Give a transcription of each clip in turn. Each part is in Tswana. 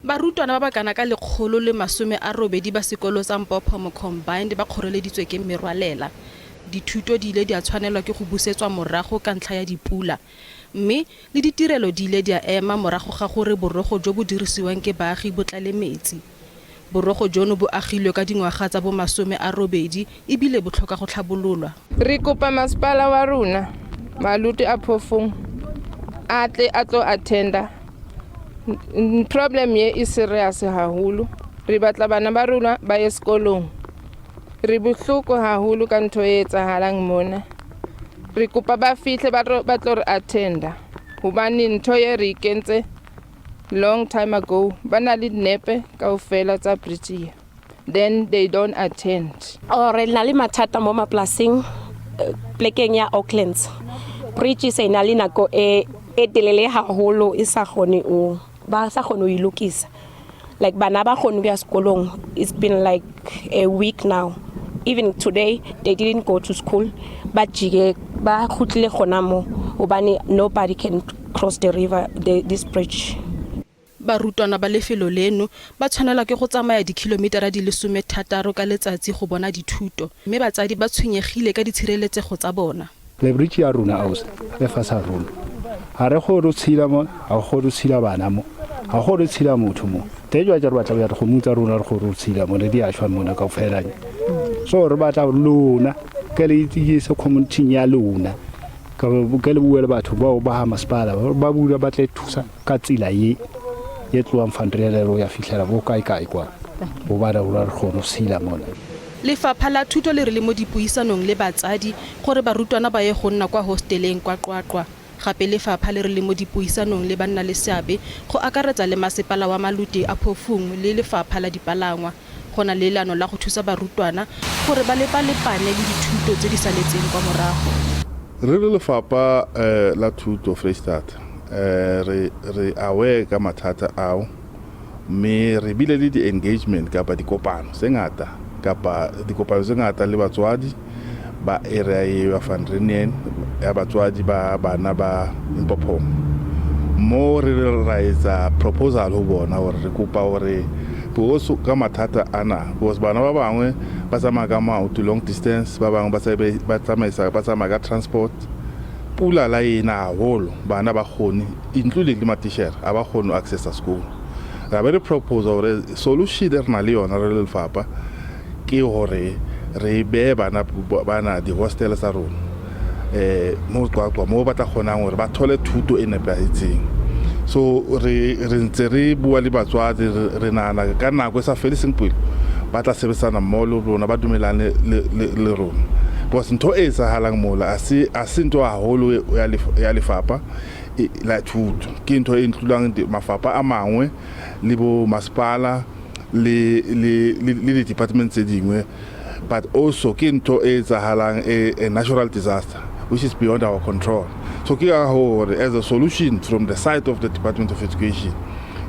Barutwana ba ba kana ka 180 ba sekolo sa Mpophomo Combined ba kgoreleditswe ke merwalela. Dithuto di ile di a tshwanelwa ke go busetswa morago ka ntlha ya dipula, mme le ditirelo di ile di a ema morago ga gore borogo jo bo dirisiwang ke baagi bo tlale metsi. Borogo jono bo agilwe ka dingwaga tsa bo 80 e bile bo tlhoka go tlhabololwa. Re kopa masepala wa rona, Maluti a Phofung, a tle a tlo attenda. Problem ye e serious haholo. Re batla bana ba rona ba ye sekolong. Re bohloko haholo ka ntho e etsahalang mona. Re kopa ba fihle ba tlo re attenda hobane ntho ye re ikentse long time ago. Ba na le dinepe kaofela tsa bridge ye. Then they don't attend. Oh, re na le mathata mo mapolasing, plekeng ya Aucklands. Bridge se na le nako e e telele haholo e sa kgone o ba sa kgone ho e lokisa. Like bana ba kgone ho ya sekolong. It's been like a week now. Even today they didn't go to school. Ba jike ba kgutlile gona mo hobane nobody can cross the river this bridge. Barutwana ba lefelo leno ba tshwanelwa ke go tsamaya dikilometara di le 60 ka letsatsi go bona dithuto, mme batsadi ba tshwenyegile ka ditshireletsego tsa bona. Le bridge ya rona ausi e fa sa rona ga re kgone go tshela mo, ga go kgone go tshela bana mo, ga go kgone go tshela motho mo. Teng jwa re batla go ya dikgomo tsa rona re kgone go tshela mo ne di a shwa mona kaofela. So re batla lona ke le itsise community ya lona ke le bue le batho bao ba ha masepala ba bula ba tle thusa ka tsela ye ye tlohang Vanrelelo ya fihlela bo kae kae kwa gobane rona re kgone go tshela mona. Lefapha la Thuto le re le mo dipuisanong le batsadi gore barutwana ba ye go nna kwa hosteleng kwa Qwaqwa. Gape lefapha le re le mo dipuisanong le bannaleseabe go akaretsa le masepala wa Maluti a Phofung le lefapha la dipalangwa. Go na le leano la go thusa barutwana gore ba lepalepane le dithuto tse di saletseng kwa morago. Re le lefapha la thuto Freistata re re aware ka mathata ao mme re bile le di-engagement kapa dikopano tse ngata kapa dikopano tse ngata le batswadi ba area eo ya Van Reenen, ya batswadi ba bana ba Mpopoma, mo re re ra etsa proposal ho bona hore re kopa hore because ka mathata ana, because bana ba bangwe ba tsamaya ka maoto long distance, ba bangwe ba tsamaisa ba tsamaya ka transport. Pula la ena haholo, bana ba kgone, including le matishere a ba kgone ho accessa sekolo. Ra be re propose hore solution e re na le yona re le lefapha ke hore re beye bana bana di-hostel tsa rona mo Qwaqwa mo ba tla kgonang hore ba thole thuto e nepahetseng. So re re ntse re bua le batswadi, re nahana ka nako e sa fediseng pelo ba tla sebetsana mmoho le rona, ba dumelane le rona, because ntho e etsahalang mola a se ntho haholo ya lefapha la thuto, ke ntho e includang mafapha a mangwe le bo masepala le le le di-department tse dingwe, but also ke ntho e etsahalang a natural disaster which is beyond our control. So ke ka hore as a solution from the side of the Department of Education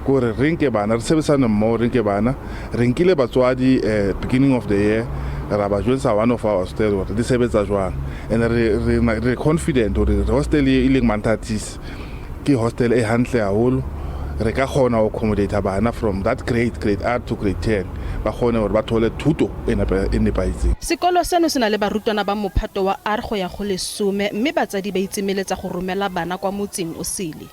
kore re nke bana, re sebetsane mmoho, re nke bana. Re nkile batswadi beginning of the year, ra ba jwentsha one of our hostel hore di sebetsa jwang, and re confident hore hostel e leng Manthatisi ke hostel e hantle haholo. Re ka kgona ho accommodate bana from that grade, grade R to grade 10, ba kgone hore ba thole thuto e nepahetseng. Sekolo seno se na le barutwana ba mophato wa R go ya go 10 mme batsadi ba itsemeletsa go romela bana kwa motseng o sele.